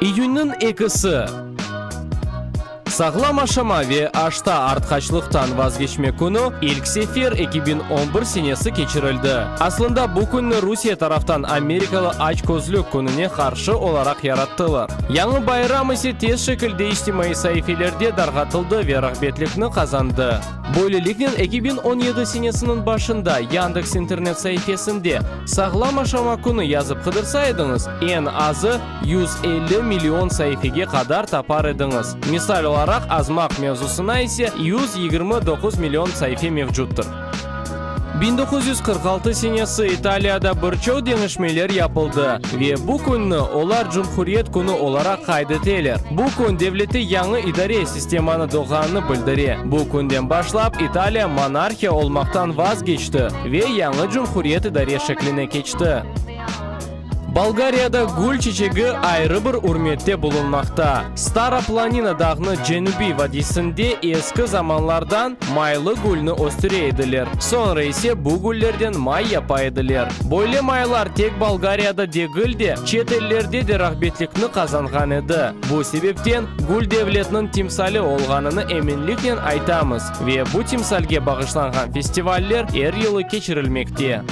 İyünniñ ekisi, Sağlam aşama ve aşta artqaçlıqtan vazgeçme künü ilk sefer 2011 senesi keçirildi. Aslında bu künni Rusiye taraftan amerikalı açközlük kününe qarşı olaraq yarattılar. Yañı bayram ise tez şekilde içtimaiy saifelerde darqatıldı ve rağbetlikni qazandı. Böyleliknen, 2017 senesiniñ başında Yandeks internet saifesinde Sağlam aşama künü yazıp qıdırsa ediñiz, eñ azı 150 million saifege qadar tapar ediñiz. Misal olaraq, azmaq mevzusına ise 129 million saife mevcuttır. 1946 senesi İtaliyada bir çoq deñişmeler yapıldı ve bu künni olar Cumhuriyet künü olaraq qayd eteler. Bu kün devlette yañı idare sistemanı doğğanını bildire. Bu künden başlap İtaliya monarhiya olmaqtan vazgeçti ve yañı cumhuriyet idare şekline keçti. Bolgariyada gül çiçegi ayrı bir ürmette bulunmaqta. Stara Planina dağnı cenübiy vadiysinde eski zamanlardan maylı gülni östüre ediler, soñra ise bu güllerden may yapa ediler. Böyle maylar tek Bolgariyada degil de, çet ellerde de rağbetlikni qazanğan edi. Bu sebepten gül devletniñ timsali olğanını eminliknen aytamız ve bu timsalge bağışlanğan festivaller er yılı keçirilmekte.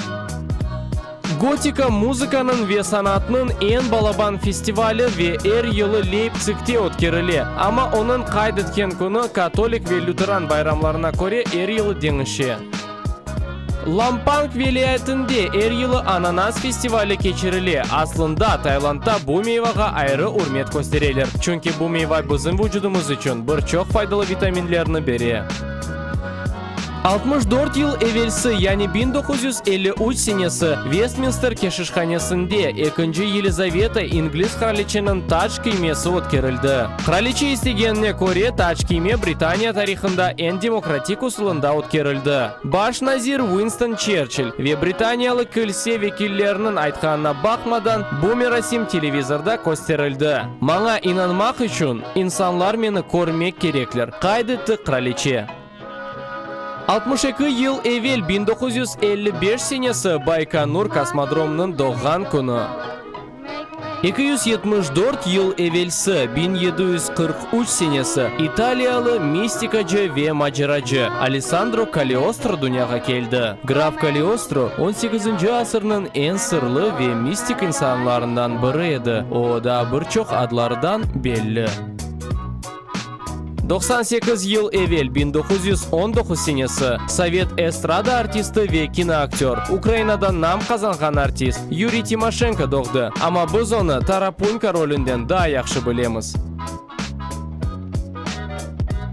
Gotika muzıkanıñ ve sanatnıñ eñ balaban festivali ve er yılı Leyptsigte ötkerile, amma onıñ qayd etken künü katolik ve lüteran bayramlarına köre er yılı deñişe. Lampang vilâyetinde er yılı ananas festivali keçirile. Aslında, Taylandda bu meyvağa ayrı ürmet köstereler, çünki bu meyva bizim vucudımız içün bir çoq faydalı vitaminlerni bere. 64 yıl evelsi, yani 1953 senesi, Vestminster keşişhanesinde ekinci Yelizaveta ingliz qraliçeniñ tac kiymesi ötkerildi. Qraliçe istegenine köre, tac kiyme Britaniya tarihında eñ demokratik usulında ötkerildi. Baş nazir Uinston Çerçill ve britaniyalı kilse vekilleriniñ aytqanına baqmadan, bu merasim televizorda kösterildi. Maña inanmaq içün, insanlar meni körmek kerekler, qayd etti qraliçe. 62 yıl evel, 1955 senesi, Baykonur kosmodromınıñ doğğan künü. 274 yıl evelsi, 1743 senesi, italiyalı mistikacı ve maceracı Alessandro Kaliostro dünyağa keldi. Graf Kaliostro, on sekizinci asırnıñ eñ sırlı ve mistik insanlarından biri edi, o, daa bir çoq adlardan belli. 98 yıl evel, 1919 senesi, sovet estrada artisti ve kinoaktör, Ukrainada nam qazanğan artist Yuriy Timoşenko doğdı, amma biz onı Tarapunka rolünden daa yahşı bilemiz.